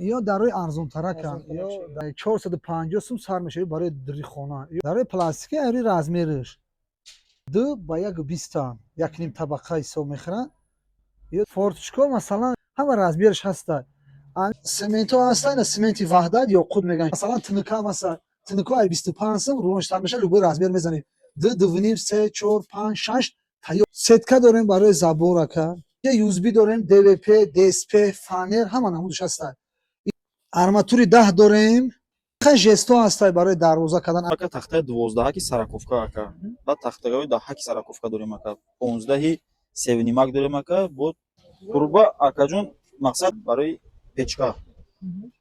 Ё дарои арзонтаракан, ё 450 сум сар мешавад барои дари хона. Дарои пластики ари размериш 2 ба 1,20, як ним табақа ҳисоб мехӯранд. Ё форточка, масалан, ҳама размериш ҳаста. Цементҳо ҳастанд, цементи Ваҳдат ё Қуд мегӯянд. Масалан, тнк, масалан, тнк ай 25 сум рӯнш сар мешавад, любой размер мезанем. Ду, дувним, се, чор, панҷ, шаш тайёр. Сетка дорем барои забор, ака. ЮСБ дорем, ДВП, ДСП, фанер, ҳама намудаш ҳаста. Арматури 10 дорем. Жесто ҳаста барои дарвоза кардан. Ака, тахтаи 12-ки сороковка, ака. Баъд тахтаҳои 10-ки сороковка дорем, ака. 15-и севнимак дорем, ака. Бо труба, акаҷон, мақсад барои печка.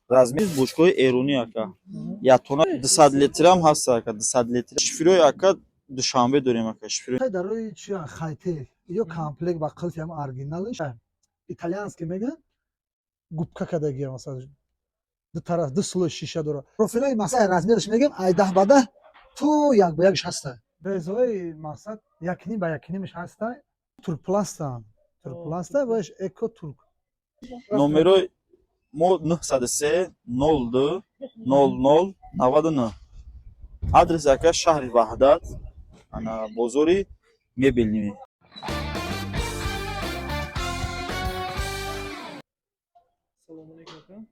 Размер бочкаҳои эронӣ, ака. Як тона 200 литрам ҳаст, ака, 200 литр. Шифирои, ака, Душанбе дорем, ака, шифирои. Дарои чи хайте ё комплект ба қилфи ҳам оригиналш итальянский мегӯянд, губка кардагия, масалан, ду тараф ду слой шиша дорад. Профилои, масалан, размераш мегӯем ай 10 ба 10 то 1 ба 1-ш ҳаста. Резои, мақсад, 1,5 ба 1,5-ш ҳаста. Туркпласта, туркпласта ваш эко турк. Номерои мо 903 02 00 99. Адрес, ака, шаҳри Ваҳдат, ана бозори мебельный. Салому алейкум, ака.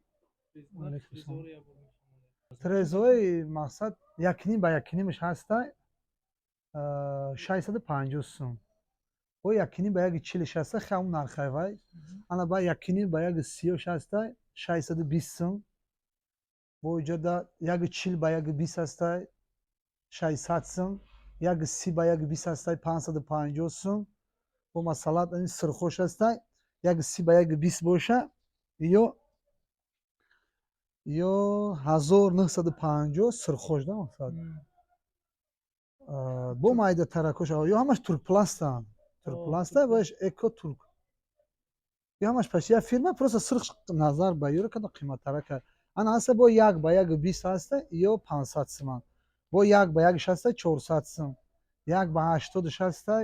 Алейкум салом. Трезои, мақсад, 1,5 ба 1,5-ш ҳаста, 650 сум. Бо 1,5 ба 1,40-ш ҳаста, хам нархай вай. Ана ба 1,5 ба 1,30-ш ҳаста, 620 сум. Бо иҷода 1,40 ба 1,20 ҳаста, 600 сум. 1,30 ба 1,20 ҳаста, 550 сум. Бо, масалан, ин сирхош ҳаста, 1,30 ба 1,20 боша, ё 1950 сирхош да, мақсад. Бо майда таракош, ё ҳамаш туркпластанд. Туркпласта ваш эко турк. Ё ҳамаш паш я фирма, просто сирх назар ба ёро када қиматтарака. Ана ҳаста бо 1 ба 1,20 ҳаста, ё 500 суман. Бо 1 ба 1-ш ҳаста, 400 сум. 1 ба 80-ш ҳаста,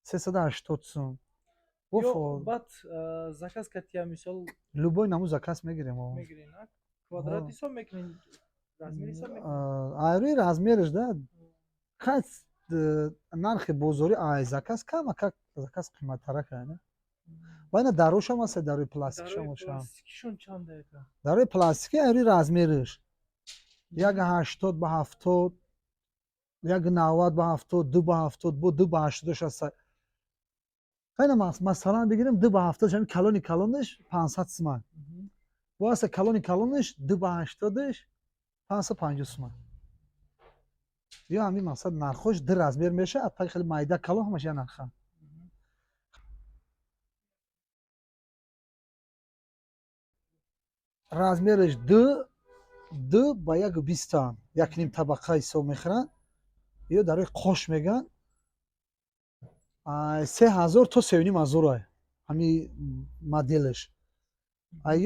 380 сум. Бо Баъд заказ катия, мисол? Любой намуд заказ мегирем. Мегирен, квадрат ҳисоб мекунен, размер ҳисоб мекунен? Айрӯи размераш да, кас нархи бозорӣ ай заказ кама как заказ қиматтарака. Ва ина дарошам ҳаста, дарои пластикшам боша. Пластикишон чанда, ака? Дарои пластики айрӯи размераш 1,80 ба 70, 1,90 ба 70, 2 ба 70, бо 2 ба 80-ш ҳаста. Хайна, масалан, бигирем 2 ба 70-ш, ҳамин калони калонаш 500 суман. Бо ҳаста калони калонаш 2 ба 80-ш 550 суман. Ё ҳамин, мақсад, нархош ду размер мешавад, апай хеле майда калон ҳамаш як нарха. Размераш 2 ба 1,20, як ним табақа ҳисоб мехӯранд. Ё дарои қош мегӯянд, 3000 то 3,5 ҳазор ҳамин моделаш.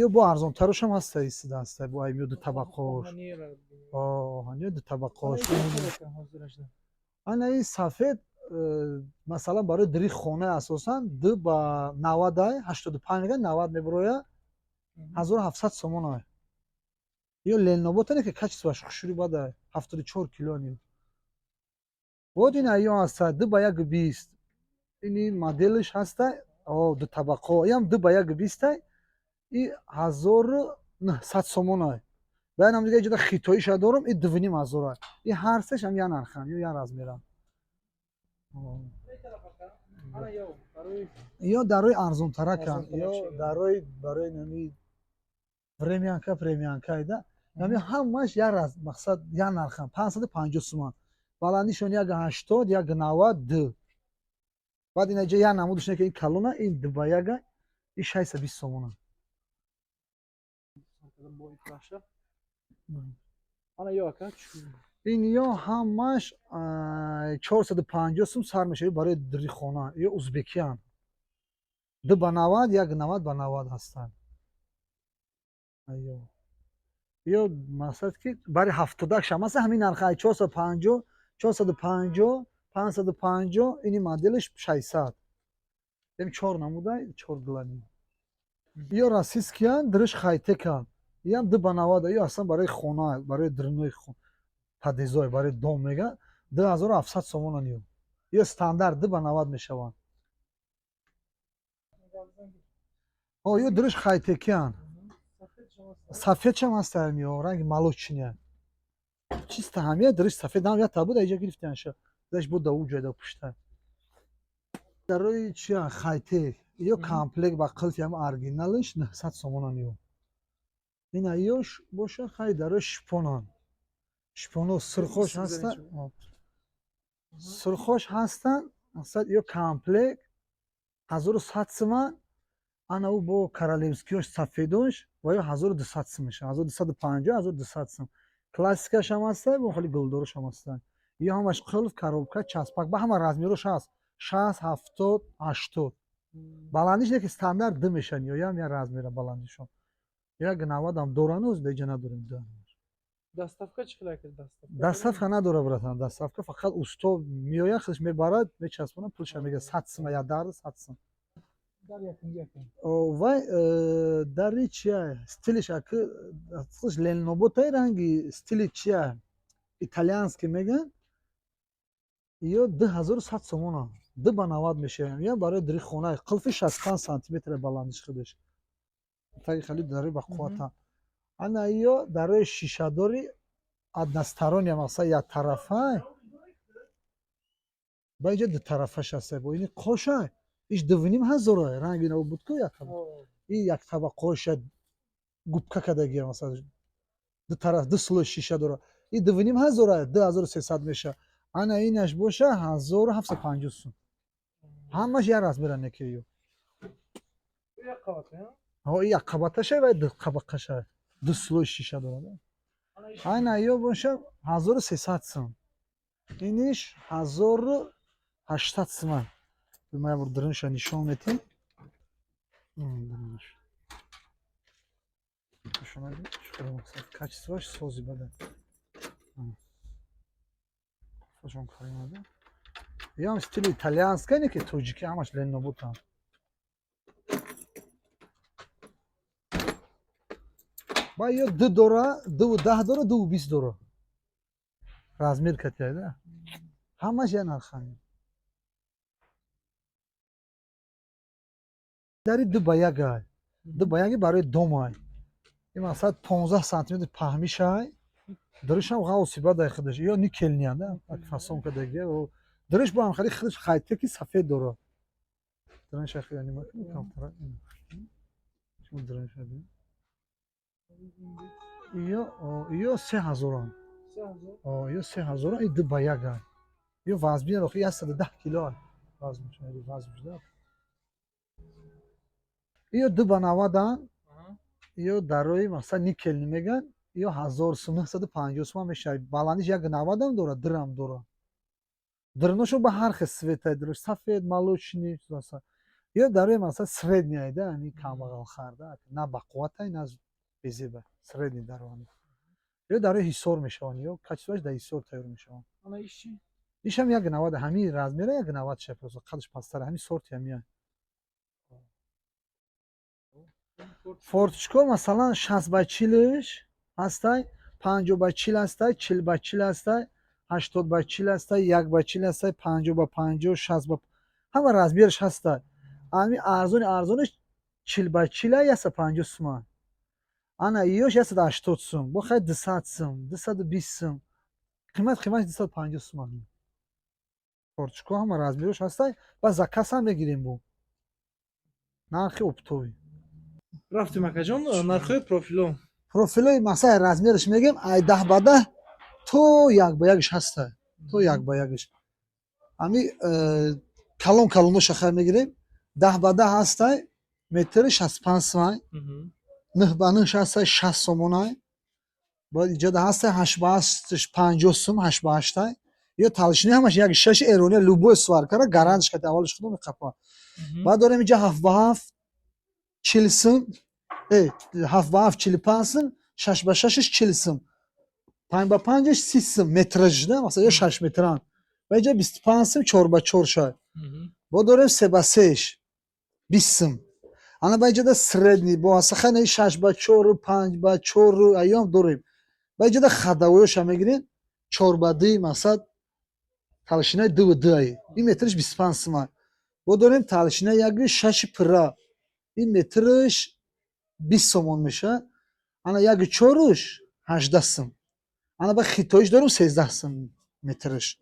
Ё бо арзонтарошам ҳаста, истода ҳаста, бо ё ду табақаош. Ё ду табақаош. Ана ин сафед, масалан, барои дари хона асосан 2 ба 90-ай, 85 мегӯянд, 90 мебирояд, 1700 сомон. Ё леноботане ки качествоаш хушрӯи бада, 74 кило ни. Вот ин ё ҳаста 2 ба 1,20, ини моделаш ҳаста, ду табақао, иам 2 ба 1,20-ай, и 1900 сомонай. Баъдам дига иҷода хитоиша дорум, и 2,5 ҳазорай. И ҳар сеш ҳам як нарханд, ё як размеранд. Ё дарои арзонтараканд, ё дарои барои нами времянка, премианка да. Нами ҳамаш як раз, мақсад, як нарханд, 550 суман. Баландишон 1,80, 1,90, ду. Баъд ин иҷа як намудаш ки ин калона, ин 2 ба 1-а, и 620 сомона. Ана ё, ака? Ин ё ҳамаш 450 сум сар мешавад барои дари хона. Ё узбекиян. 2 ба 90, 1,90 ба 90 ҳастанд. Ё. Ё мақсад ки барои 71 шам ҳаста ҳамин нарха 450, 450, 550, ини моделаш 600. Ем чор намуда, чор глани. Ё российскиян, дриш хайтекан. Иам 2 ба 90, ё аслан барои хона, барои дринои подъездой, барои дом меган, 2700 сомонан ё. Ё стандарт 2 ба 90 мешаванд. О, ё дриш хайтекиян. Сафедшам ҳастам, ё ранги молочный. Чисто ҳамия дриш сафед ҳам ята буд, иҷа гирифтианша. Даш буд да уҷа да пушта. Дарои чия хайтек, ё комплект ба қилфи ҳам оригиналш 900 сомонан ё. Ина ёш боша, хай, дарои шипонан. Шипоно сирхош ҳастан. Сирхош ҳастан, мақсад, ё комплект 1100 суман, ана ӯ бо королевскиёш сафедош ва ё 1200 сум мешавад, 1250, 1200 сум. Классикашам ҳаста, бо хеле гулдорушам ҳаста. Ё ҳамаш қилф, коробка, часпак, ба ҳама размерош ҳаст: 60, 70, 80. Баландиш не ки стандарт ду мешавад, ё ям я размера баландишон. Як навадам дорану деҷа надорем ду. Доставка чӣ хел, ака, доставка? Доставка надора, братан, доставка фақат усто меояд, худаш мебарад, мечаспонад, пулша мегирад, 100 сум, я дар 100 сум. Дар якунги, ака? Вай дари чия, стилиш аки худаш ленноботаи, ранги стили чия, итальянский меган, ё 2100 сомона, 2 ба 90 мешавам. Ё барои дари хона, қилфи 65 сантиметр баландиш худаш. Таги хеле дари ба қуввата. Ана ё дарои шишадори односторонняя, мақсад, яктарафа, ба иҷа дутарафаш ҳаста, бо ини қоша иш 2500, ранги нав буд ку, як и як табақоша губка кардагия, масалан, ду тараф ду слой шиша дора. И 2500, 2300 меша. Ана инаш боша 1750 сум. Ҳамаш як размера неки ё. Як қабат, Ҳо, як қабаташа ва ду қабақаша, ду слой шиша дорад. Ана ё боша 1300 сум, иниш 1800 суман. Ма як бор дурунша нишон метем. Дурунаш качествоаш сози бада, фашон каримада. Ям стили итальянская, не ки тоҷики, ҳамаш ленноботам. Ба ё ду дора, 2,10 дора, 2,20 дора, размер катияда, ҳамаш я нархани. Дари 2 ба 1 ай, 2 ба 1 барои домай. Ин мақсад 15 сантиметр паҳмишай, дуришам ғавси бадай худаш, ё никелнияда фасон кардагия. Дуриш бо ҳам хеле худаш хайтеки сафед дора. Дуринша хеле камтара, дуринша ё 3000-ан, ё 3000-ан, и 2 ба 1 ай. Ё вазбин охи 110 кило вазн шуда. Ё 2 ба 90-ан, ё дарои масалан никел меган, ё 1000 сум, 950 сум мешавад. Баландиш 1,90-ам дора, дирам дора. Дирношо ба ҳар хел цветай дирш: сафед, молочный. Ё дарои масалан средняй да, ами камбағалхарда, на бақувватай, на безеба, средний дароани. Ё дарои Ҳисор мешаванд, ё качествоаш дар Ҳисор тайёр мешаванд. Ишам 1,90, ҳамин размера 1,90 ша, просто қадаш пасттара, ҳамин сорти ҳамия. Форточко масалан 60 ба 40-ш ҳастай, 50 ба 40 ҳастай, 40 ба 40 ҳастай, 80 ба 40 ҳастай, 1 ба 40 ҳастай, 50 ба 50, 60 ба, ҳама размераш ҳастай. Ҳами арзони арзонаш 40 ба 40, 150 суман. Ана иёш 180 сум, бо хай 200 сум, 220 сум, қимат қиматш 250 суман. Форточко ҳама размерош ҳастай, ба заказ ҳам мегирем бо нархи оптовый. Рафтем, акаҷон, нархҳои профило. Профилои масалан размераш мегем, ай 10 ба 10 то 1 ба 1-ш ҳаста, то 1 ба 1-ш. Ҳами калон калоноша хай мегирем, 10 ба 10 ҳастай, метри 65 сумай, 9 ба 9 ҳастай, 60 сомонай. Бояд иҷода ҳастай, 8 ба 8-ш 50 сум, 8 ба 8-ай. Ё толщинаи ҳамаш 1,6, эрония, любой сваркара гарантиш кати, аввалиш худо меқапа. Баъд дорем иҷа 7 ба 7, 40 сум, 7 ба 7 45 сум, 6 ба 6-ш 40 сум, 5 ба 5-ш 30 сум, метражда, масалан, ё 6 метран. Ва иҷа 25 сум, 4 ба 4 шай. Бо дорем 3 ба 3-ш 20 сум. Ана ба иҷода средний бо ҳаста, 6 ба 4, 5 ба 4 аём дорем. Ба иҷода ходовойша мегирем, 4 ба 2, мақсад, толщинаи 2,2 ай. Ин метриш 25 сима. Бо дорем толщинаи яги шаши пира, ин метриш 20 сомон мешавад. Ана яги чоруш 18 сум. Ана ба хитоиш дорем, 13 сум метриш.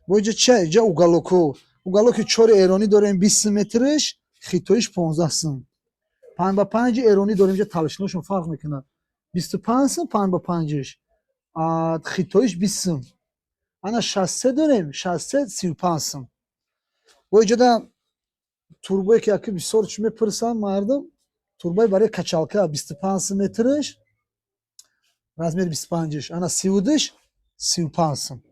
Бо иҷа ча, иҷа уголоко, уголоки чори эронӣ дорем, 20 сум метриш, хитоиш 15 сум. 5 ба 5-и эронӣ дорем, иҷа толщинашон фарқ мекунад, 25 сум 5 ба 5-иш, хитоиш 20 сум. Ана 63 дорем, 63 35 сум. Бо иҷода турбое, ки яки бисёр чӣ мепурсанд мардум, турбаи барои качалка, 25 сум метриш, размери 25-иш. Ана 32-ш 35 сум.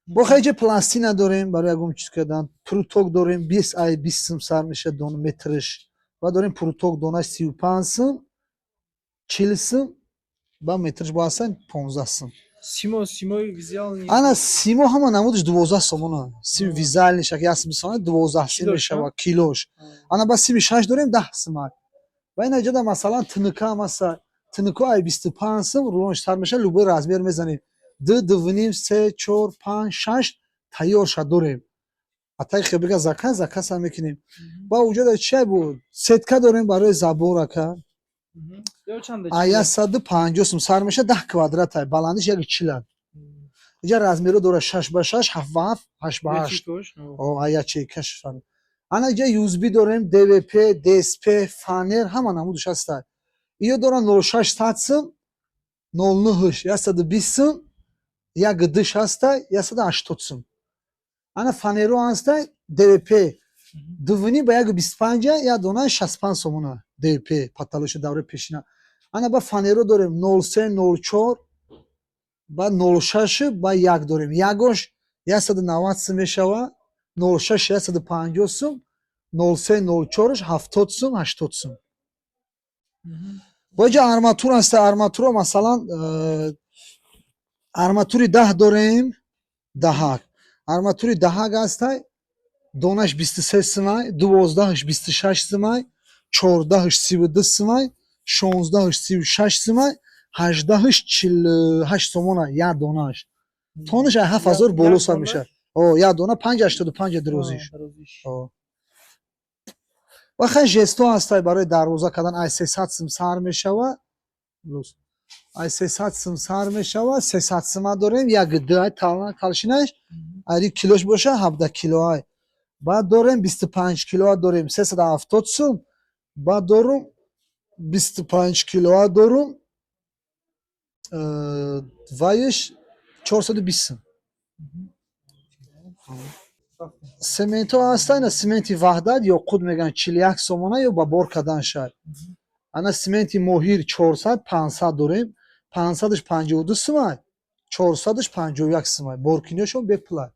Бо хайҷа пластина дорем барои ягон чиз кардан, пруток дорем, 20 ай 20 сум сар мешавад дон метриш. Ва дорем пруток, донаш 35 сум, 40 сум ба метриш, бо ҳастан 15 сум. Симо, симои вязальный. Ана симо ҳама намудаш 12 сомона. Сими вязальный шак 120 сомона, 12 сим Килош, мешавад килош. Ана ба сими шаш дорем, 10 сима. Ва ина иҷода, масалан, тнк ҳам ҳаста. Тнк ай 25 сум рулонш сар мешавад, любой размер мезанем, ду, дувним, се, чор, панҷ, шаш тайёрша дорем. Атаи хебига заказ ҳам мекунем. Ба уҷода чия буд, сетка дорем барои забор, ака. Ё чанда? А 150 сум сар мешавад, 10 квадрата, баландиш 1,40. Иҷа размеро дорад: 6 ба 6, 7 ба 7, 8 ба 8. О, а ячейкаш фарқ. Ана иҷа ЮСБ дорем, ДВП, ДСП, фанер, ҳама намудаш ҳаста. Иё доран 06 100 сум, 09 120 сум, як дш ҳаста 180 сум. Ана фанеро ҳаста, ДВП дувним ба 1,25, як дона 65 сомона, ДВП потолочи давраи пешина. Ана ба фанеро дорем 03, 04, ба 06, ба як дорем. Ягош 190 сум мешава, 06 150 сум, 03, 04 70 сум, 80 сум. Бо иҷа арматура ҳаста. Арматура, масалан, арматури 10 дорем, даҳак. Арматури даҳак ҳаста, донаш 23 сумай, 12-аш 26 сумай, 14-аш 32 сумай, 16-аш 36 сумай, 18-аш 48 сомона як донааш. Тонаш ай 7000 боло сар мешавад. О, як дона 5,85 дирозиш. О. Ва хай жесто ҳастай барои дарвоза кардан, ай 300 сум сар мешава. Ай 300 сум сар мешава, 300 сума дорем, як д ай толщинаш, ари килош боша 17 кило ай. Баъд дорем 25 килоа дорем 370 сум, баъд дорум 25 килоа дорум, вайш 420 сум. Сементҳо ҳастанд, ина сементи Ваҳдат ё Қуд мегӯянд, 41 сомона ё ба бор кардан шай. Ана сементи Моҳир 400, 500 дорем, 500-аш 52 сумай, 400-аш 51 сумай. Боркиниҳошон бепулай.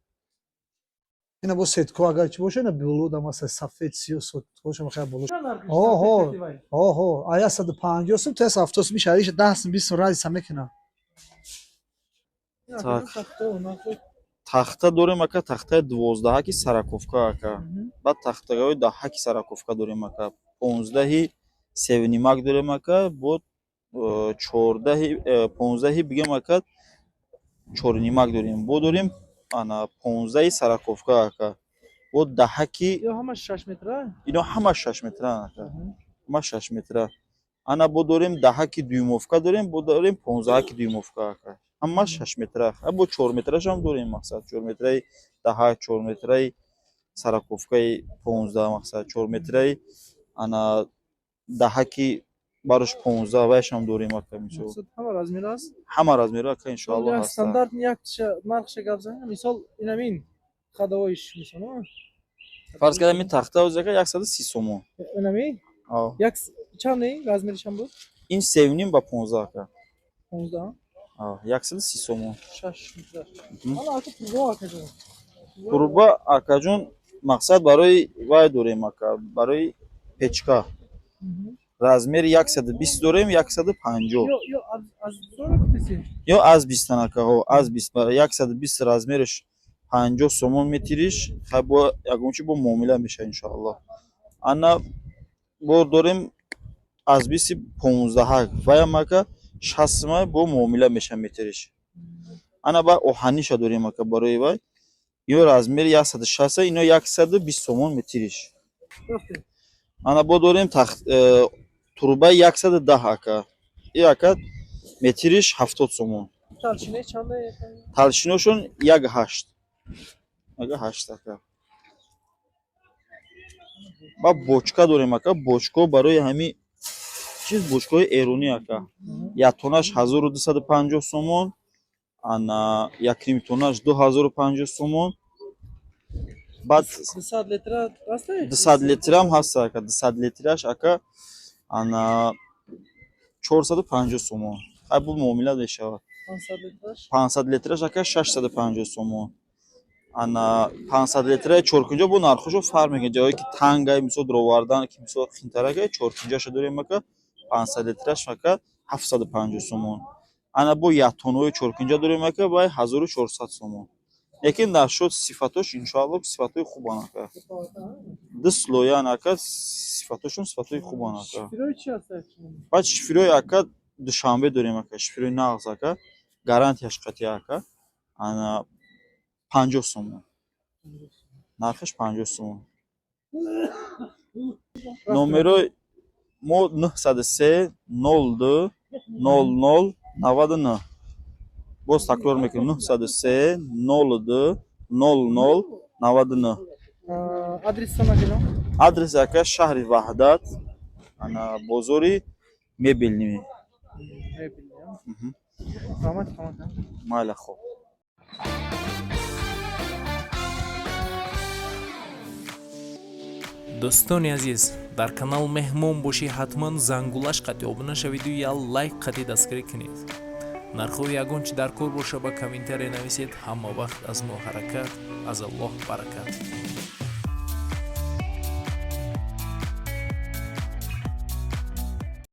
Ина бо сетко агар чӣ боша, ина боло маса сафед, сиё сеткошо мехоҳад боло. Оҳо, оҳо, а 150 сум то 170 сум мешавад, иша 10 сум, 20 сум разница мекунад. Так. Тахта дорем, ака, тахтаи 12-ки сороковка, ака. Баъд тахтаҳои 10-ки сороковка дорем, ака. 15-и севнимак дорем, ака, бо 14-и, 15-и бигем, ака, чорнимак дорем. Бо дорем ана 15-и сороковка, ака. Бо 10-ки. Ё ҳама 6 метра? Ино ҳама 6 метра, ака. Ҳама 6 метра. Ана бо дорем 10-ки дюймовка дорем, бо дорем 15-ки дюймовка, ака. Ҳама 6 метра. Бо 4 метрашам дорем, мақсад. 4 метраи 10, 4 метраи сороковкаи 15, мақсад, 4 метраи ана 10-ки барош 15 вайшам дорем, ака, мисол. Ҳама размер аст? Ҳама размерҳо, ака, иншоаллоҳ, ҳастанд. Стандарт як нархша гап занем. Мисол, инамин ходовойш, мисол. Фарз кардем, ин тахта оз, ака, 130 сомон. Инами? Як чанд размеришам буд? Ин 3,5 ба 15, ака. 15? 130 сомон. 6 метр. Ҳала, ака, труба, акаҷон. Труба, акаҷон, мақсад, барои вай дорем, ака, барои печка. Размери 120 дорем, 150. Ё аз дора кутеси? Ё аз бистан, ака, ҳо, аз бист. 120 размериш 50 сомон метириш. Хай, бо ягон чи бо муомила мешавад, иншоаллоҳ. Ана бо дорем аз биси 15-ак, ваям, ака, 60 сумай, бо муомила меша метриш. Ана ба оҳаниша дорем, ака, барои вай ино размери 160, ино 120 сомон метриш. Рафтем. Ана бо дорем трубаи 110, ака, и, ака, метриш 70 сомон. Толщинаи чанда? Толщиношон 1,8, 1,8, ака. Ба бочка дорем, ака, бочко барои ҳами чиз, бочкои эронӣ, ака, як тонаш 1250 сомон, ана якнимтонаш 2050 сомон, баъд 200 литра ҳаста? 200 литрам ҳаст, ака, 200 литраш, ака, ана 450 сомон, хай, бу муомила мешавад. 500 литраш? 500 литраш, ака, 650 сомон. Ана 500 литраи чоркунҷа бо нархошо фарқ мекунад, ҷое ки тангай, мисол, дровардан ки, мисол, хинтаракай, чоркунҷаша дорем, ака, 500 литраш, ака, 750 сомон. Ана бо яктонаҳои чоркунҷа дорем, ака, бай 1400 сомон, лекин дар шуд сифатош, иншоалло, сифатҳои хубан, ака, ду слоян, ака, сифатошон сифатҳои хубан, ака. Шифирои чи ҳаста? Баъд шифирои, ака, Душанбе дорем, ака, шифирои нағз, ака, гарантияш қатъи, ака, ана 50 сомон нархаш, 50 сомон. Номерои мо 903 02 00 99. Боз такрор мекунем: 903 02 00 99. Адресатон куҷо? Адрес, ака, шаҳри Ваҳдат, ана бозори мебельный. Мебинем. Раҳмат, раҳмат. Майла, хоб. Дӯстони азиз, дар канал меҳмон бошӣ, ҳатман зангулаш қатъи обуна шавиду як лайк қатъи дастгирӣ кунед. Нархҳои ягон чи дар кор боша, ба комментария нависед. Ҳама вақт аз мо ҳаракат, аз Аллоҳ баракат.